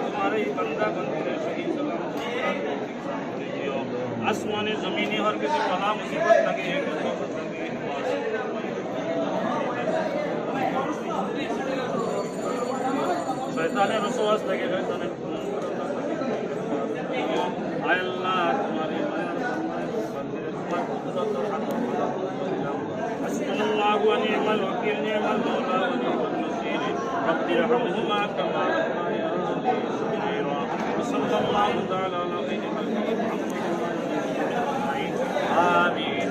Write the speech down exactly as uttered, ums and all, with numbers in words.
তোমার এই বান্দা বান্দিরে সহি সালামত করে দিও। আসমানে জমিনে হর কিছু বালা মুসিবত থাকি, মুসিবত থাকি। শয়তানের ওয়াসওয়াস থাকি, শয়তানের আয় আল্লাহ, তোমার এই মায়ার সম্মানে তোমার কুদরত ও হাত। حسبنا الله ونعم الوكيل، نعم المولى ونعم النصير، رب ارحمهما كما ربياني صغيرا. وصلى الله تعالى على خير خلقه محمد وعلى آله وصحبه أجمعين. آمين.